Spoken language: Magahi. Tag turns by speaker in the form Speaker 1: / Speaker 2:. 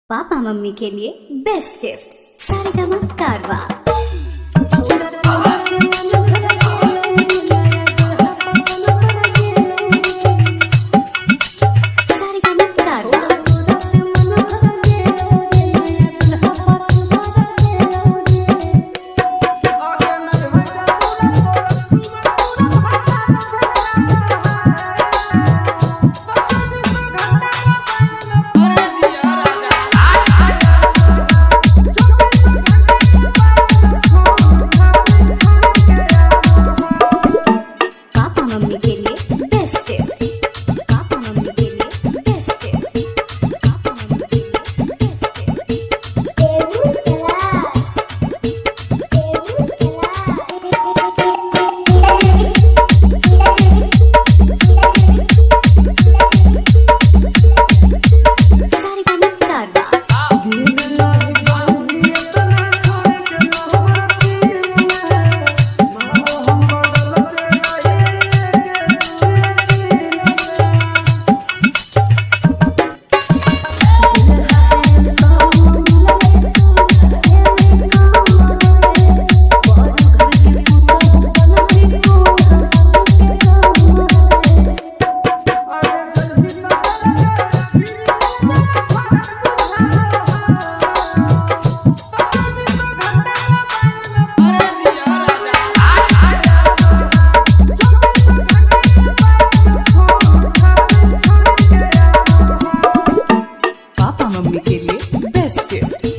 Speaker 1: पापा मम्मी के लिए बेस्ट गिफ्ट सारेगामा कारवा। सारेगामा कारवा।
Speaker 2: अरे जिया राजा।
Speaker 1: पापा मम्मी के लिए बेस्ट गिफ्ट, पापा मम्मी के लिए बेस्ट गिफ्ट, पापा मम्मी के लिए बेस्ट गिफ्ट। सारेगामा कारवा।
Speaker 2: अरे जिया राजा।
Speaker 3: पापा मम्मी के लिए बेस्ट गिफ्ट।